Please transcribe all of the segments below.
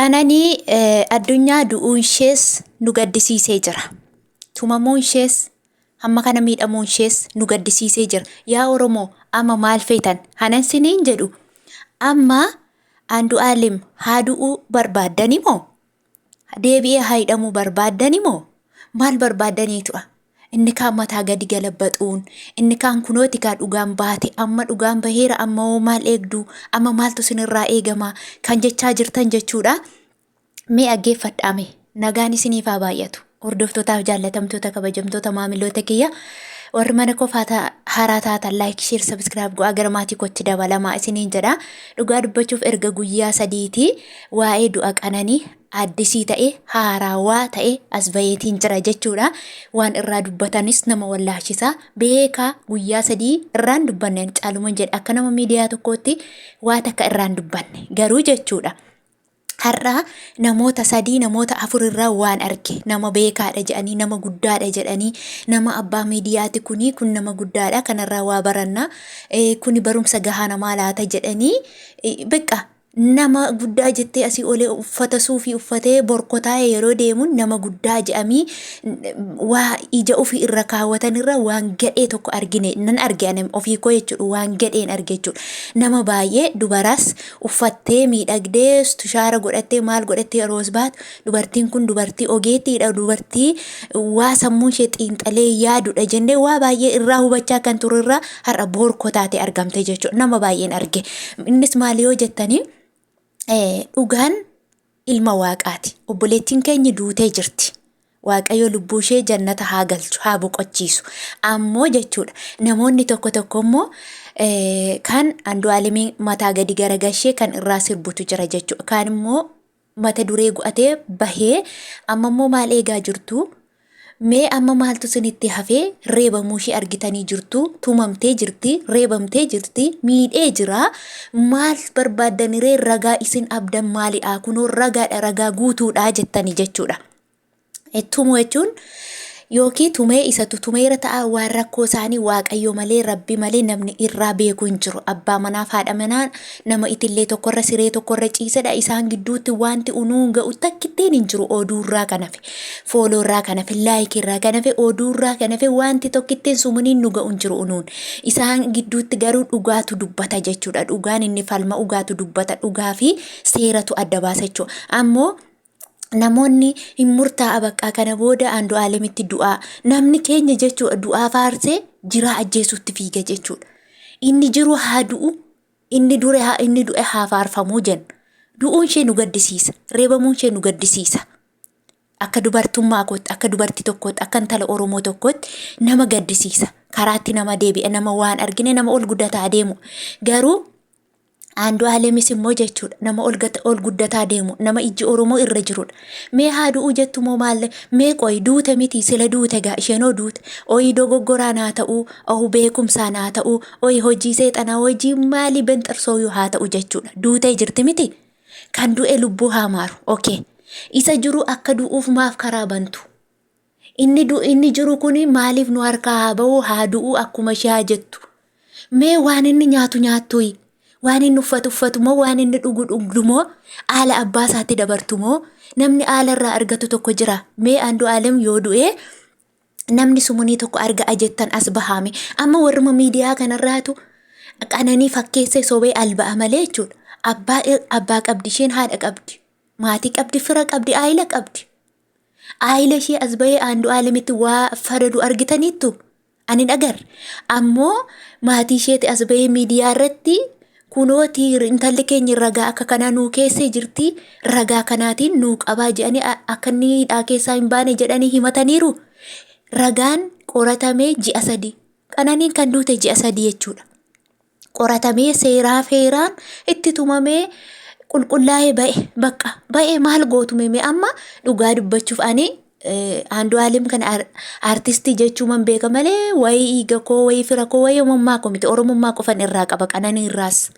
Qananii Addunyaa du'uunshees nu gaddisiisee jira. Tumamuunshees, hamma kana miidhamuunshees nu gaddisiisee jira. Yaa Oromoo amma maal feetan? Hanan siniin jedhu amma Andu'aalim haa du'uu barbaaddani moo? Deebi'ee haa hidhamuu barbaaddani moo? Maal barbaaddaniitu'a? Inni kaan mataa gadi galabbaxuun, inni kaan kunooti kaa dhugaan baate, amma dhugaan baheera, amma hoo maal eegdu, amma maaltu isinirraa eegama kan jechaa jirtan jechuudha. Mee dhaggeeffadhaa mee nagaan isiniif haa baay'atu. Hordoftootaaf jaallatamtoota kabajamtoota maamiloota kiyya warri mana koo haaraa taatan like share subscribe go'aa gara maatii kootti dabalamaa isiniin jedha. Dhugaa dubbachuuf erga guyyaa sadiitii waa'ee du'a qananii addisii ta'e haaraawaa ta'e as baheetiin jira jechuudha. Waan irraa dubbatanis nama wallaachisa. Beekaa guyyaa sadii irraan dubbanne caaluman jedhe akka nama miidiyaa tokkootti waa takka irraan dubbanne garuu jechuudha. Har'a namoota sadii namoota afur irraa waan arge nama beekaadha jedhanii nama guddaadha jedhanii nama abbaa miidiyaati kuni kun nama guddaadha kanarraa waa baranna kuni barumsa gahaa namaa laata jedhanii beqa Nama guddaa jettee asii olee uffata suufii uffatee borkotaa'ee yeroo deemuun nama guddaa jedhamii waa ija ofii irra kaawwatan irra waan gadhee tokko argine nan arge ani ofii koo jechuudha waan gadheen arge jechuudha. Nama baay'ee dubaraas uffattee miidhagdee tushaara godhattee maal godhattee yeroo as baatu dubartiin kun dubartii ogeettiidha dubartii waa sammuun ishee xiinxalee yaadudha jennee waa baay'ee irraa hubachaa kan turre irraa har'a boorkoo taatee argamte jechuudha. Nama baay'een arge. Innis maali yoo jettanii dhugaan ilma waaqaati. Obboleettiin keenya duutee jirti. Waaqayyo lubbuu ishee jannata haa galchu, haa boqochiisu. Ammoo jechuudha namoonni tokko tokko immoo kan Andu'aalemii mataa gadi garagashee kan irraa sirbutu jira jechuudha. Kaan immoo mata duree go'atee bahee amma immoo maal eegaa jirtu? Mee amma maaltu isinitti hafee reebamuu ishee argitanii jirtu tumamtee jirti reebamtee jirti miidhee jira maal barbaaddaniree ragaa isin abdan maalidha kunoo ragaadha ragaa guutuudha jettanii jechuudha. Tumuu jechuun yookiin tumee isatu tumeera ta'a waan rakkoo isaanii waaqayyo malee rabbi malee namni irraa beeku hin jiru. Abbaa manaaf haadha manaa nama itillee tokkorra siree tokkorra ciisedha. Isaan gidduutti wanti unuun ga'u takkittiin hin jiru oduurraa kan hafe. Fooloorraa kan hafe, laayikiirraa kan hafe, oduurraa kan hafe wanti tokkittiin sumuniin nu ga'u hin jiru unuun. Isaan gidduutti garuu dhugaatu dubbata jechuudha. Dhugaan inni falma dhugaatu dubbata. Dhugaa fi seeratu adda baasa jechuudha. Ammoo namoonni hin murtaa'a baqqaa kana booda Andu'aalemitti du'aa namni keenya jechuudha du'aa faarsee jiraa ajjeesuutti fiiga jechuudha. Inni jiru haa du'u inni dure haa inni du'e haa faarfamuu jenna. Du'uun ishee nu gaddisiisa reebamuun ishee nu gaddisiisa. Akka dubartummaa kootti akka dubartii tokkootti akka intala Oromoo tokkootti nama gaddisiisa. Karaatti nama deebi'a nama waan argine nama ol guddataa deemu. Garuu Andu'aalemis immoo jechuudha nama ol ol guddataa deemu nama ijji Oromoo irra jirudha. Mee haa du'uu jettu moo maal mee qoyi duute miti sila duute gaa isheenoo duute oyi dogoggoraan haa ta'uu ohu beekumsaan haa ta'uu oyi hojii seexanaa hojii maalii benxarsooyuu haa ta'u jechuudha duutee jirti miti kan du'e lubbuu haa maaru okay isa jiru akka du'uuf maaf karaa bantu Inni du inni jiru kun maaliif nu harkaa haa ba'u haa du'u akkuma ishee haa jettu. Mee waan inni nyaatu nyaattuyi. Waan inni uffatu uffatu moo waan inni dhugu dhugdu moo haala abbaa isaatti dabartu moo namni haala irraa argatu tokko jira. Mee Andu'aalem yoo du'e namni sumunii tokko arga'a jettan as bahaame. Amma warruma miidiyaa kanarraatu qananii fakkeessee sobee alba'a malee jechuudha. Abbaa abbaa qabdi isheen haadha qabdi. Maatii qabdi fira qabdi aayila qabdi. Aayila ishee as bahee Andu'aalemitti waa faradu argitaniittu? Ani hin agarre. Ammoo maatii isheeti as bahee miidiyaa irratti kunooti intalli keenya ragaa akka kanaa nuu keessee jirti ragaa kanaatiin nuu qabaa jedhanii akka inni hidhaa keessaa hin baane jedhanii himataniiru. Ragaan qoratamee ji'a sadi. Qananiin kan duute ji'a sadi jechuudha. qoratamee seeraa feeraan itti tumamee qulqullaa'ee ba'e bakka ba'e maal gootu mee amma dhugaa dubbachuuf ani Andu'aalem kana artistii jechuuman beeka malee wayii dhiiga koo wayii fira koo wayii oromummaa koo miti oromummaa qofan irraa qaba qananii irraas.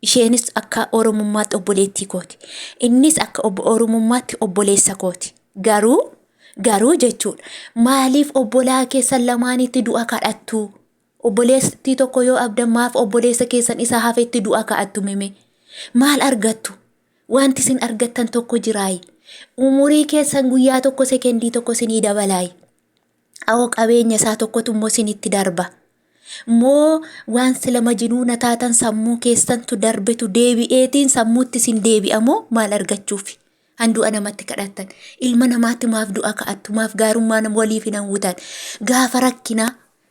Isheenis akka oromummaatti obboleettii kooti. Innis akka oromummaatti obboleessa kooti. Garuu garuu jechuudha maaliif obbolaa keessan lamaanitti du'a kadhattu? Obboleettii tokko yoo abdan maaf obboleessa keessan isa hafetti du'a ka'attu meme? Maal argattu? Wanti isin argattan tokko jiraayi? Umurii keessan guyyaa tokko sekendii tokko isinii dabalaayi? Awoo qabeenya isaa tokkotu immoo isinitti darba. Moo waan sila majinuuna taatan sammuu keessantu darbetu deebi'eetiin sammuutti isin deebi'a moo maal argachuufi? Han du'a namatti kadhattan. Ilma namaatti maaf du'a ka'attu? Maaf gaarummaa nama waliif hin hawwitan? Gaafa rakkinaa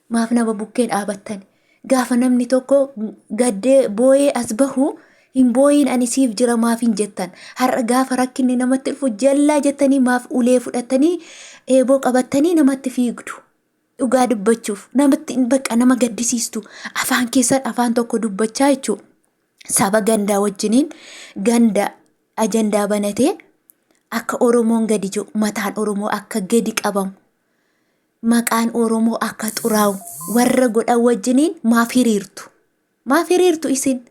maaf nama bukkee dhaabattan? Gaafa namni tokko gaddee booyee as bahu hin booyiin ani siif jira maaf hin jettan? Har'a gaafa rakkinni namatti dhufu jallaa jettanii maaf ulee fudhattanii eeboo qabattanii namatti fiigdu? Dhugaa dubbachuuf namatti bakka nama gaddisiistu afaan keessan afaan tokko dubbachaa jechuudha. Saba gandaa wajjiniin ganda ajandaa banatee akka Oromoon gadi jiru mataan Oromoo akka gadi qabamu maqaan Oromoo akka xuraa'u warra godhan wajjiniin maaf hiriirtu? Maaf hiriirtu isin?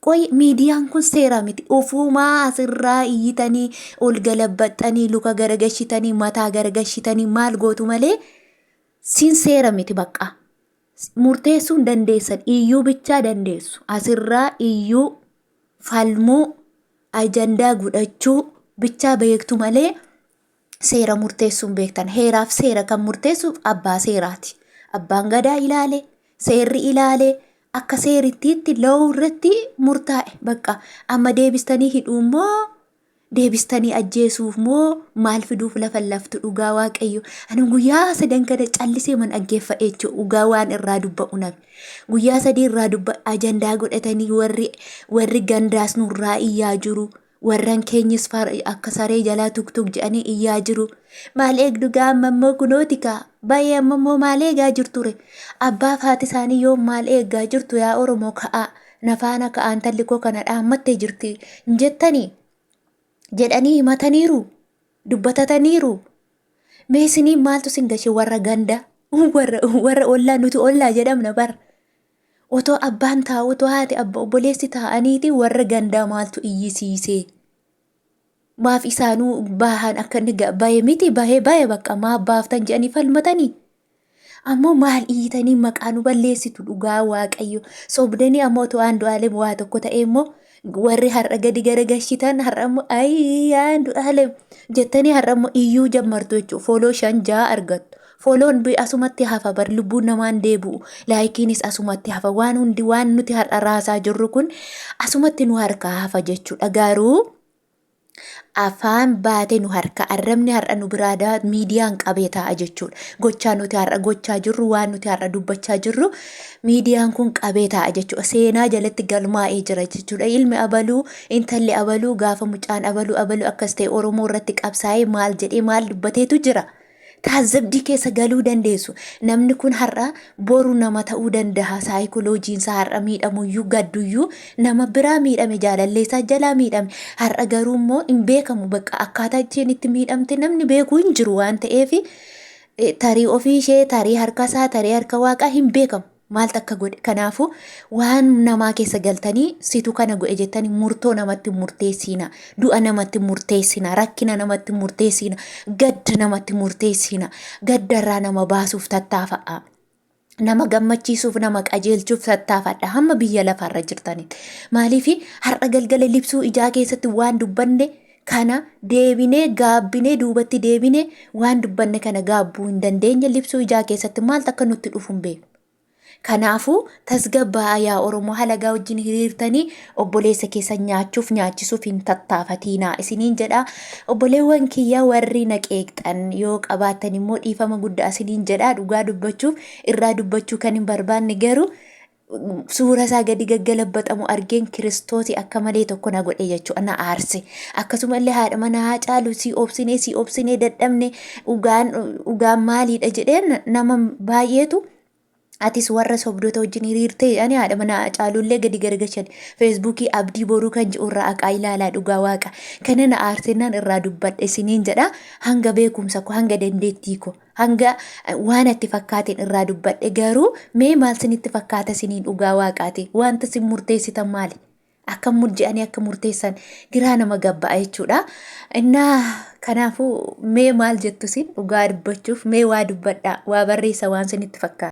Qoy miidiyaan kun seera miti. Ofumaa asirraa iyyitanii ol galabbaxxanii luka garagashitanii mataa garagashitanii maal gootu malee sin seera miti bakka. Murteessuu hin dandeessan iyyuu bichaa dandeessu. Asirraa iyyuu falmuu ajandaa godhachuu bichaa beektu malee seera murteessuu hin beektan. Heeraaf seera kan murteessu abbaa seeraati. Abbaan gadaa ilaale, seerri ilaale, akka seerittiitti lo'uu irratti murtaa'e. Bakka amma deebistanii hidhuu immoo deebistanii ajjeesuuf moo maal fiduuf lafa laftu dhugaa waaqayyo. Ani guyyaa sadan kana callisee man dhaggeeffadhe jechuudha. Dhugaa waan irraa dubba'u nabi. Guyyaa sadii irraa dubba ajandaa godhatanii warri warri gandaas nurraa iyyaa jiru. Warran keenyis akka saree jalaa tuk tuk jedhanii iyyaa jiru. Maal eegdu gaa amma immoo kunooti kaa. Bayee amma immoo maal eegaa jirture? Abbaaf haati isaanii yoo maal eegaa jirtu yaa Oromoo ka'aa. Na faana ka'aa intalli koo kana dhaammattee jirti hin jettanii? Jedhanii himataniiru. Dubbatataniiru. Mee isiniin maaltu isin gashe warra ganda warra warra ollaa nuti ollaa jedhamna bara. Otoo abbaan taa'u otoo haati abba obboleessi taa'aniiti warra gandaa maaltu iyyisiisee. Maaf isaanuu baahan akka inni bahe miti bahee bahe bakka maaf baaftan jedhanii falmatanii. Ammoo maal iyyitanii maqaa nu balleessitu dhugaa waaqayyo. Sobdanii ammoo otoo Andu'aalem waa tokko ta'ee immoo warri har'a gadi garagashitan har'a immoo ayii Andu'aalem jettanii har'a immoo iyyuu jammartu jechuudha. Fooloo shan ja'a argattu. Fooloon asumatti hafa bar lubbuun namaan deebi'u. Laayikiinis asumatti hafa. Waan hundi waan nuti har'a raasaa jirru kun asumatti nu harkaa hafa jechuudha. Garuu afaan baate nu harka arrabni har'a nu biraa daa miidiyaan qabee taa'a jechuudha. Gochaa nuti har'a gochaa jirru waan nuti har'a dubbachaa jirru miidiyaan kun qabee taa'a jechuudha. Seenaa jalatti galmaa'ee jira jechuudha. Ilmi abaluu intalli abaluu gaafa mucaan abaluu abaluu akkas ta'e Oromoo irratti qabsaa'ee maal jedhee maal dubbateetu jira. Taazzabdii keessa galuu dandeessu. Namni kun har'a boru nama ta'uu danda'a. Saayikolojiin isaa har'a miidhamuyyuu gadduyyuu nama biraa miidhame jaalallee isaa jalaa miidhame. Har'a garuu immoo hin beekamu bakka akkaataa isheen itti miidhamte namni beeku hin jiru waan ta'eef tarii ofii ishee tarii harka isaa tarii harka waaqaa hin beekamu. Maaltu akka godhe kanaafuu waan namaa keessa galtanii situ kana godhe jettanii murtoo namatti murteessiina du'a namatti murteessina rakkina namatti murteessiina gadda namatti murteessiina gaddarraa nama baasuuf tattaafa'a. Nama gammachiisuuf nama qajeelchuuf tattaafadha hamma biyya lafaarra jirtanitti. Maaliif har'a galgala libsuu ijaa keessatti waan dubbanne kana deebinee gaabbinee duubatti deebinee waan dubbanne kana gaabbuu hin dandeenye libsuu ijaa keessatti maaltu akka nutti dhufu hin beeknu. Kanaafuu tasgabbaa'aa yaa Oromoo halagaa wajjin hiriirtanii obboleessa keessan nyaachuuf nyaachisuuf hin tattaafatiinaa isiniin jedha. Obboleewwan kiyya warri na qeeqxan yoo qabaattan immoo dhiifama guddaa isiniin jedha. Dhugaa dubbachuuf irraa dubbachuu kan hin barbaanne garuu suura isaa gadi gaggalabaxamu argeen kiristoosi akka malee tokko na godhe jechuudha na aarse. Akkasuma illee haadha mana haa caalu sii obsinee sii obsinee dadhabne dhugaan dhugaan maaliidha jedheen nama baay'eetu atis warra sobdoota wajjin hiriirtee jedhanii haadha mana caalullee gadi garagalchan feesbuukii abdii boruu kan jedhu irraa aqaa ilaalaa dhugaa waaqa kana na aarsennaan irraa dubbadhe isiniin jedha hanga beekumsa koo hanga dandeettii koo. Hanga waan itti fakkaateen irraa dubbadhe garuu mee maal sinitti fakkaata isiniin dhugaa waaqaati wanta isin murteessitan maali? Akka murji'anii akka murteessan giraa nama gabba'a jechuudha. Innaa kanaafuu mee maal jettu isin dhugaa dubbachuuf mee waa dubbadhaa waa barreessa waan sinitti fakkaata.